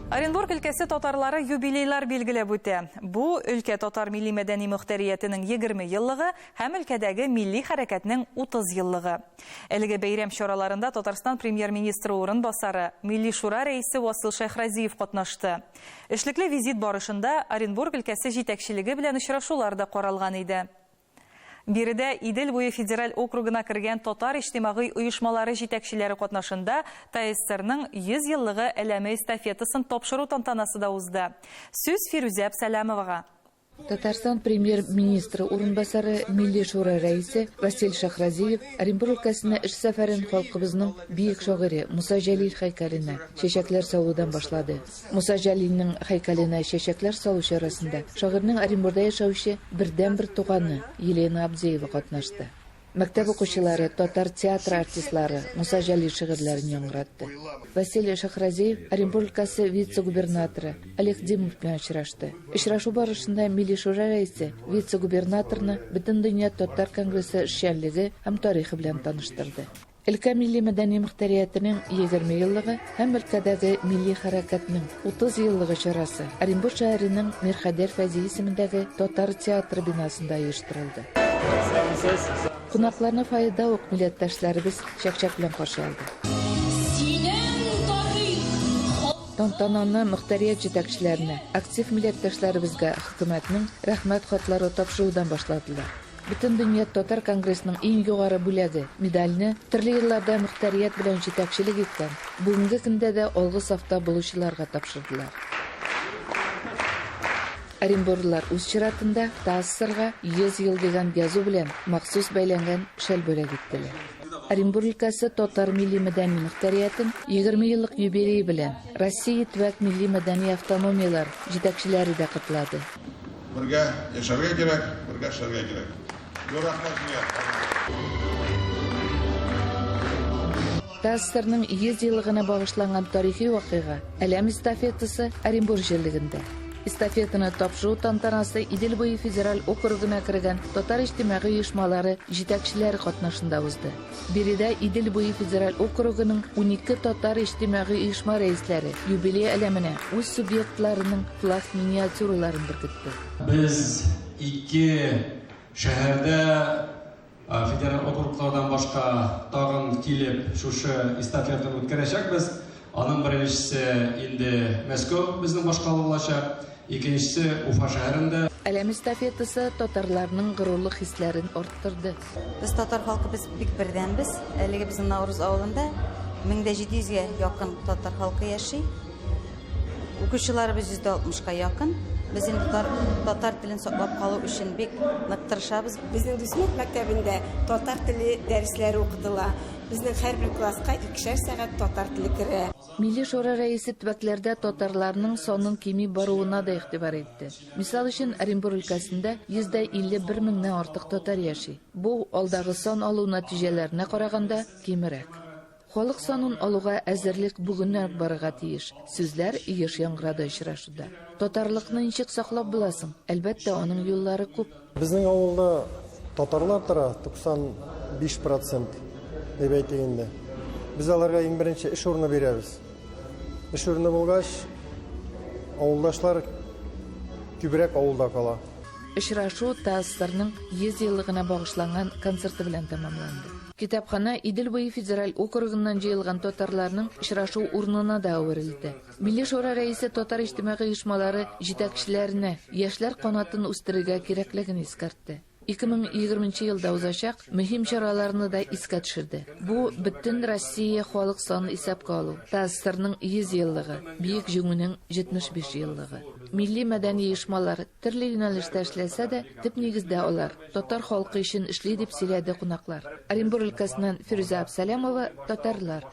Оренбург өлкәсе татарлары юбилейлар билгеләп үтә. Бу, өлкә татар милли-мәдәни мохтәриятенең 20 еллыгы һәм өлкәдәге милли хәрәкәтнең 30 еллыгы. Әлеге бәйрәм чараларында Татарстан Премьер-министры урынбасары, Милли Шура рәисе Васил Шәйхразиев катнашты. Эшлекле визит барышында Оренбург өлкәсе җитәкчелеге белән очрашулар да каралган иде. Биредә Идел буе федераль округына кергән татар иҗтимагый оешмалары җитәкчеләре катнашында ТАССРның 100 еллыгы әләме эстафетасын тапшыру тантанасы да узды. Сүз Фирүзә Абсәләмовага. Татарстан Премьер-министры урынбасары, Милли Шура рәисе Васил Шәйхразиев Оренбург өлкәсенә эш сәфәрен халкыбызның бөек шагыйре Муса Җәлил һәйкәленә чәчәкләр салудан башлады. Муса Җәлилнең һәйкәленә чәчәкләр салу чарасында шагыйрьнең Оренбурда яшәүче бердәнбер туганы Елена Абдеева катнашты. Мәктәп укучылары, татар театры артистлары Муса Җәлил шигырьләрен яңгыратты. Василий Шәйхразиев Оренбург өлкәсе вице-губернаторы Олег Димов белән очрашты. Очрашу барышында Милли Шура рәисе вице-губернаторны Бөтендөнья татар конгрессы эшчәнлеге һәм тарихы белән таныштырды. Өлкә милли-мәдәни мохтәриятенең 20 еллыгы һәм өлкәдәге милли хәрәкәтнең 30 еллыгы чарасы Оренбург шәһәренең Мирхәйдәр Фәйзи исемендәге татар театры бинасында оештырылды. Кунакларны фойеда ук милләттәшләребез чәкчәк белән каршы алды. Тантананы мохтәрият җитәкчеләренә, актив милләттәшләребезгә хөкүмәтнең Рәхмәт хатлары тапшырудан башладылар. Бөтендөнья татар конгрессының иң югары бүләге, медальне төрле елларда мохтәрият белән җитәкчелек иткән, бүгенге көндә дә алгы сафта булучыларга тапшырдылар. Оренбурлылар үз чиратында ТАССРга 100 ел дигән язу белән махсус бәйләнгән шәл бүләк иттеләр. Оренбур өлкәсе татар милли-мәдәни мохтәриятен 20 еллык юбилее белән Россия төбәк милли-мәдәни автономияләр җитәкчеләре дә котлады. Бергә яшәргә кирәк, бергә эшләргә кирәк. Зур рәхмәт сезгә. ТАССРның 100 еллыгына багышланган тарихи вакыйга, Әләм эстафетасы Оренбург җирлегендә. Эстафетаны тапшыру тантанасы Идел буе федераль округына кергән татар иҗтимагый оешмалары җитәкчеләре катнашында узды. Биредә Идел буе федераль округының 12 татар иҗтимагый оешма рәисләре юбилей әләменә үз субъектларының флаг миниатюраларын беркетте. Без ике шәһәрдә федераль округлардан башка тагын килеп шушы эстафетаны үткәрәчәкбез. Аның беренчесе инде Мәскәү безнең башкала булачак, икенчесе Уфа шәһәрендә. Әләм эстафетасы татарларның горурлык хисләрен арттырды. Без татар халкы без бик бердәмбез. Әлеге безнең Науруз авылында 1700гә якын татар халкы яши. Укучыларыбыз 160-ка якын. Без инде татар телен саклап калу өчен бик нык тырышабыз. Безнең Дүсмәт мәктәбендә татар теле дәресләре укытыла. Безнең һәрбер класска икешәр сәгать татар теле керә. Милли Шура рәисе төбәкләрдә татарларның санын кими баруына да игътибар итте. Мисал өчен, Оренбур өлкәсендә 151 меңнән артык татар яши. Бу, алдагы сан алу нәтиҗәләренә караганда, кимрәк. Халык санын алуга әзерлек бүгеннән үк барырга тиеш. Сүзләр еш яңгырады очрашуда. Татарлыкны ничек саклап була соң? Әлбәттә, аның юллары күп. Безнең авылда татарлар тора, 95 процент дип әйтик инде. Без аларга иң беренче эш урыны бирәбез. Эш урыны булгач, авылдашлар күбрәк авылда кала. Очрашу ТАССРның 100 еллыгына багышланган концерты белән тәмамланды. Китапханә Идел буе федераль округыннан җыелган татарларның очрашу урынына да әверелде. Милли Шура рәисе татар иҗтимагый оешмалары җитәкчеләренә яшьләр канатын үстерергә кирәклеген искәртте. 2020 елда узачак мөһим чараларны да искә төшерде. Бу бөтен Россия халык санын исәпкә алу, ТАССРның 100 еллыгы, Бөек Җиңүнең 75 еллыгы. Милли мәдәни оешмалар төрле юнәлештә эшләсә дә, төп нигездә алар татар халкы өчен эшли дип сөйләде кунаклар. Оренбур өлкәсеннән Фирүзә Абсалямова, Татарлар.